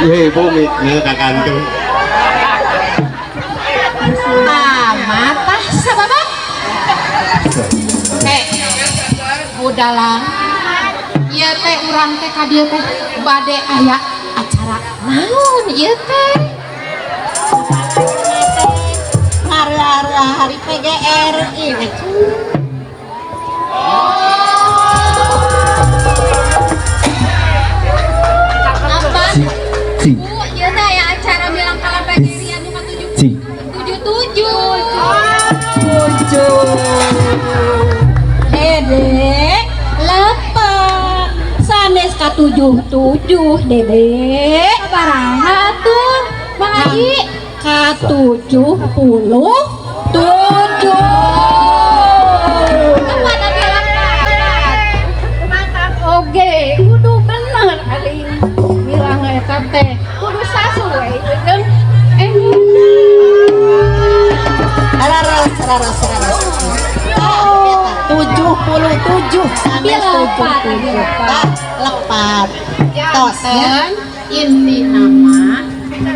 Ye bumi nya ka kantu. Tamat tah sababak. Eh, budalang. Ieu teh urang teh ka dieu teh bade aya acara naon ieu teh? Ngareureuh hari PGRI. Apa? Ci. Bu, ieu teh aya acara milangkala PGRI anu ka Ci. 77. Tujuh. Dede lepat sanes ka 77 Dede. Sabaraha atuh, Mang Haji? Ka 77. Lepat abi lepat. Mantap oge kudu bener ari bilang eta teh kudu sasuai jeung Raras raras raras. 77 sanes Lepat, 77. Tah, lepat. Tos ya. Janten inti nama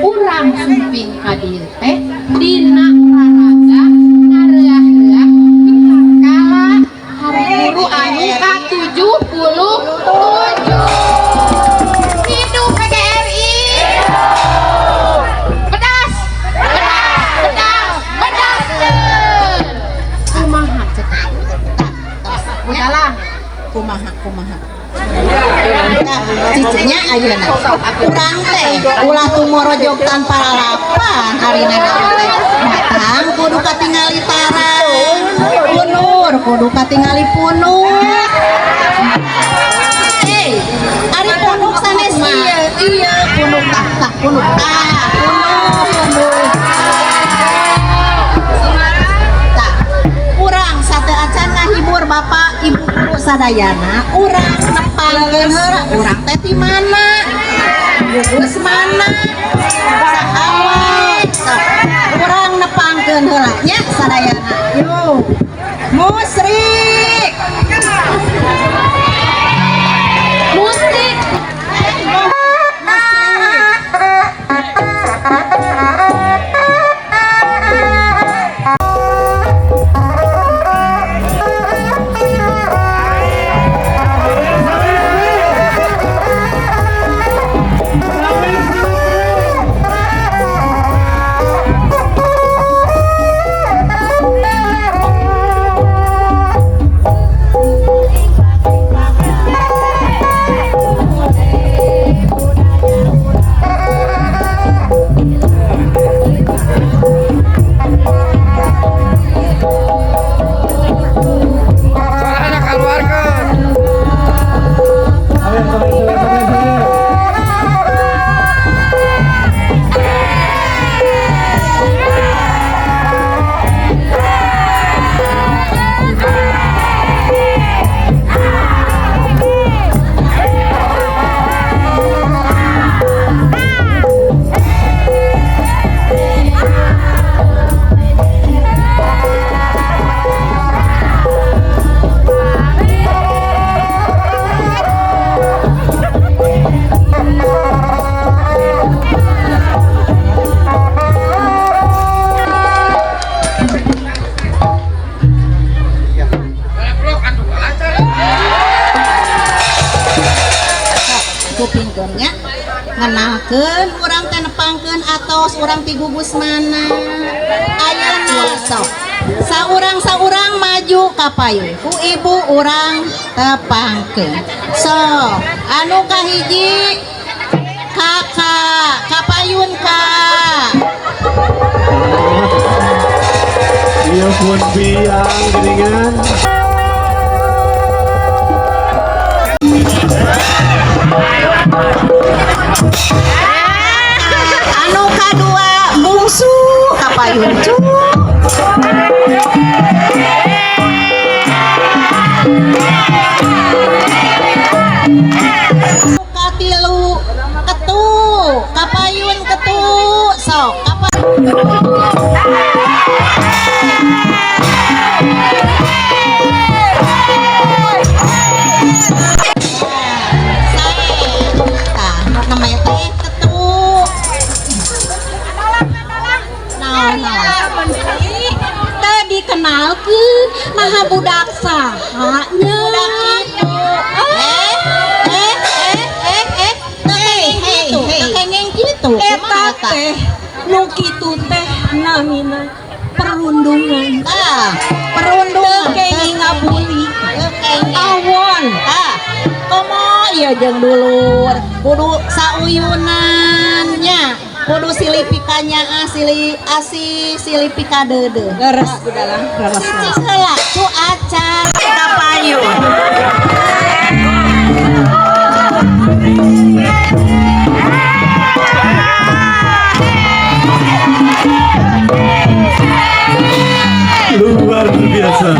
urang sumping ka dieu teh dina raraga ngareah-reah kala hari guru anu ka 77. Hidup PGRI. Pedas, pedas, pedas, pedas. Kumaha cek? Tos. Budalang. Kumaha kumaha. Nah, cicingnya ayeuna. Urang teh ulah tumorojog tanpa lalapan harina teh. Matang kudu katingali tarang. Punur kudu katingali punuk. Eh, ari punuk sanes ieu, ieu punuk tah tah punuk tah punuk. Tah, urang sate acan ngahibur bapak ibu guru sadayana, urang nepangkeun heula urang teh ti mana? Gugus mana? Saawal. Sok, urang nepangkeun heula nya sadayana. Yuk. Musrik. Musik. Musrik. Suaranya keluarkan. Kupingkeun nya ngenalkeun urang teh nepangkeun atos urang ti gugus mana ayeuna sok saurang-saurang maju ka payun ku ibu urang tepangkeun sok anu kahiji kakak kapayun kak. Iya pun biang geuningan. Anu kadua bungsu kapayun cu. Katilu ketu kapayun ketu sok kapayun. Tah, namanya teh ketu. Nah, budak saha nya? Budak itu. Eh, eh, eh, eh, eh. Teu kenging kitu, teu kenging kitu. Eta Kumaha eta? Teh nu kitu teh namina perundungan. Tah, perundungan. Teu kenging ngabuli. Teu kenging. Awon. Tah, komo ieu jeung dulur, kudu sauyunan nya. Kudu silih pikanyaah, silih asih, silih pikadeudeuh. Leres, Bu Dalang, leres. Cicing heula, cu acan ka payun. Luar biasa.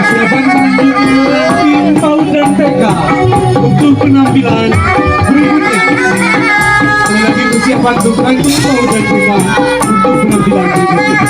Persiapan selanjutnya, tim PAUD dan TK untuk penampilan berikutnya. Sekali lagi, persiapan untuk ranking PAUD dan TK untuk penampilan berikutnya.